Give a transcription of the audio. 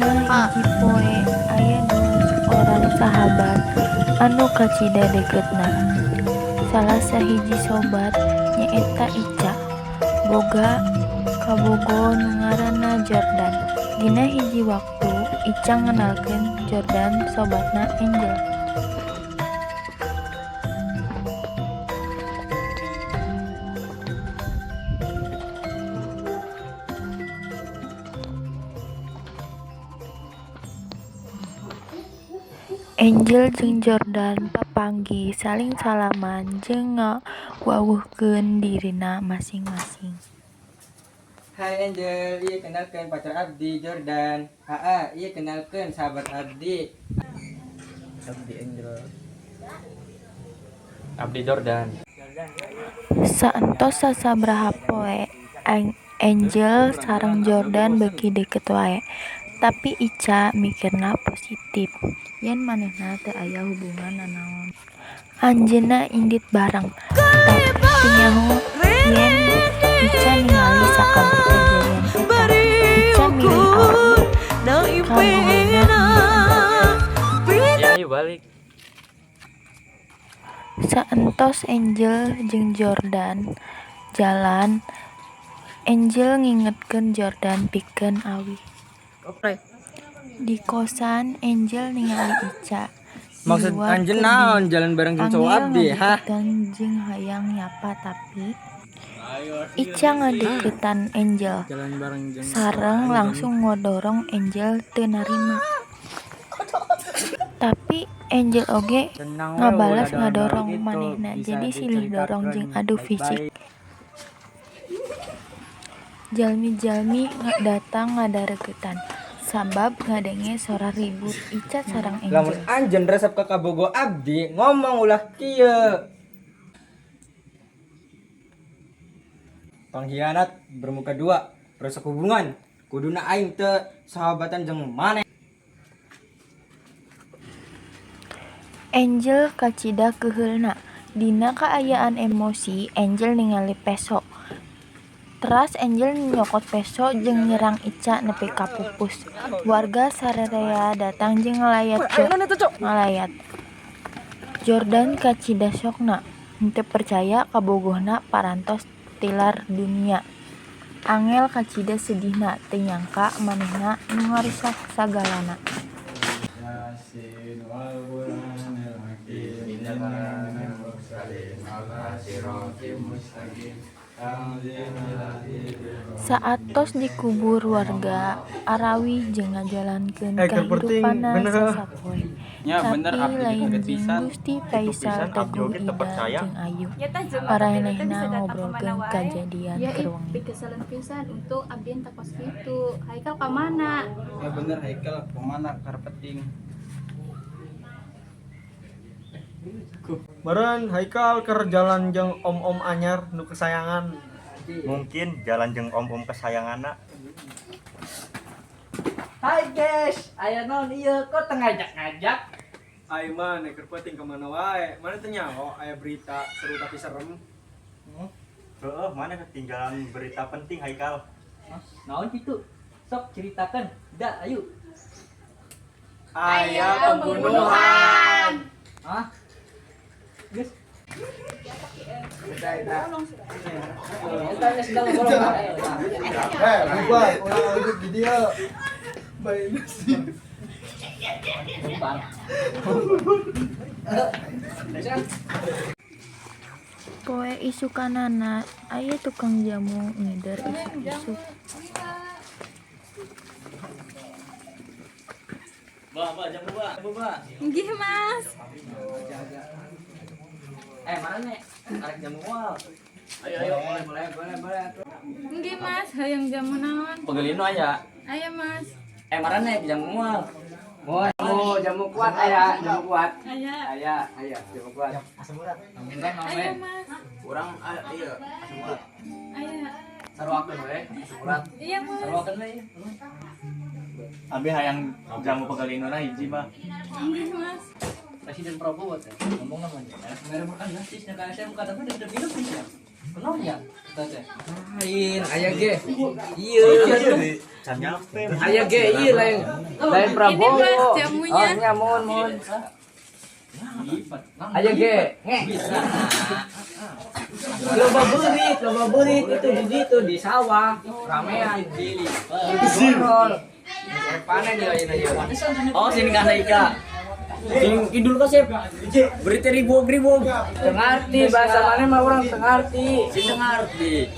Dina hiji poe aya dua orang sahabat anu kacida deketna. Salah sahiji sobat nyaeta Ica, boga kabogoh nu ngaranna Jordan. Dina hiji waktu Ica ngenalkeun Jordan sobatna Angel. Angel jeung Jordan papanggih saling salaman jeung ngawawuhkeun dirina masing-masing. Hai Angel, ieu kenalkeun pacar abdi, Jordan. Aa, ieu kenalkeun sahabat abdi. Abdi Angel. Abdi Jordan. Saentos sasabaraha poe, Angel sareng Jordan beuki deukeut wae. Tapi Ica mikirna positif yen manehna teu aya hubungan nanaon. Anjeunna indit bareng, tapi teu nyaho yen Ica ningali sakabeh kajadian eta. Ica milih Awi kabogohna. Ya, ayo balik. Saentos Angel jeung Jordan jalan, Angel ngingetkeun Jordan pikeun Awi. Di kosan, Angel ningali Ica di Maksud luar anjeun keur naon jalan bareng jeung cowok Angel abdi, hah? ngadeukeutan jeung hayang nyapa tapi Ica ngadeukeutan Angel Jalan bareng jeung sareng langsung ngodorong. Angel teu narima. Tapi Angel oge Tenang we, ngabales ulah ngadorong gitu, manehna bisa jadi silih dorong jeung diceritakeun adu fisik. baik-baik. Jalmi-jalmi datang ngadareketan sabab ngadenge sora ribut Ica sareng Lamun Angel. anjeun resep ka kabogoh abdi, ngomong ulah kieu. Pengkhianat bermuka dua, perusak hubungan. Kuduna aing teu sahabatan jeung maneh. Angel kacida keuheulna. Dina kaayaan emosi, Angel ningali peso. Teras Angel nyokot peso jeung nyerang Ica nepi ka pupus. Warga sarerea datang jeung ngalayat. Jordan kacida syokna, henteu percaya kabogohna parantos tilar dunia. Angel kacida sedihna, teu nyangka manehna nu ngarusak sagalana. Saatos dikubur, warga arawih jeung ngajalankeun Eh, keur penting, kahirupanna bener. sasapoe. Nya bener, Tapi abdi ge lain kaget jeung pisan. Gusti Kitu Faisal, pisan abdi Teguh, oge teu Ida percaya. jeung Ayu. Ya tah jelema teh Paranehna bisa datang ngobrolkeun kemana wae. kajadian Ya keur ih, wengi. pikeselan pisan untuk abdi teh kos kitu. Haikal ka mana? Ya bener, Haikal kemana karpeting? Meureun Haikal keur jalan jeung om-om anyar nu kesayangan. Mungkin jalan jeung om-om kesayanganna. Hai guys, aya naon ieu kok teu ngajak-ngajak? Aing mah keur penting kemana wae. Mana teu nyaho aya berita seru tapi serem. Heeh, mana ketinggalan berita penting, Haikal. Hah, naon kitu? Sok ceritakan. Da, ayo. Aya pembunuhan. Hah? Guys. Eta geus sedang ngomong. Eh, bubar, ulah ribut di dieu. Bae sih. Bubar. Poe isukanana aya tukang jamu ngider isuk-isuk. Bah, bah, jamu, bah. Jamu, bah. Nggih, Mas. Eh, mana nih? Arek jamu moal. Ayo, ayo, Boleh, boleh, boleh, boleh atuh. Nggih, Mas. Hayang jamu naon? Pegelino aya. Aya, Mas. Eh, mana nih jamu moal? Mau jamu, jamu kuat aya, jamu kuat. Aya. Aya, aya, jamu kuat. Asam urat. Aya, Mas. Urang iya, asam urat. Aya. Saruakeun we, asam urat. Iya, Mas. Saruakeun we. Abi hayang jamu pegelino na hiji, bah. Nggih, Mas. Presiden Prabowo teh ngomong namanya. Nggak ada sih, nya saya buka tapi udah minum sih ya. Kenal ya? Eta teh. Lain, aya ge. Ieu. Can nyampe. Aya ge ieu lain. Lain Prabowo. Ini, Mas, jamunya. Oh, nya mohon mohon. Ayo ge. Nge. Loba beurit itu di situ di sawah, ramean. Ngobrol. Panen ya ini ya. Oh, sini kan Ika. Sing kidul kasep. Berita ribog-ribog. Teu ngarti bahasa mana mah urang teu ngarti. Sing ngerti.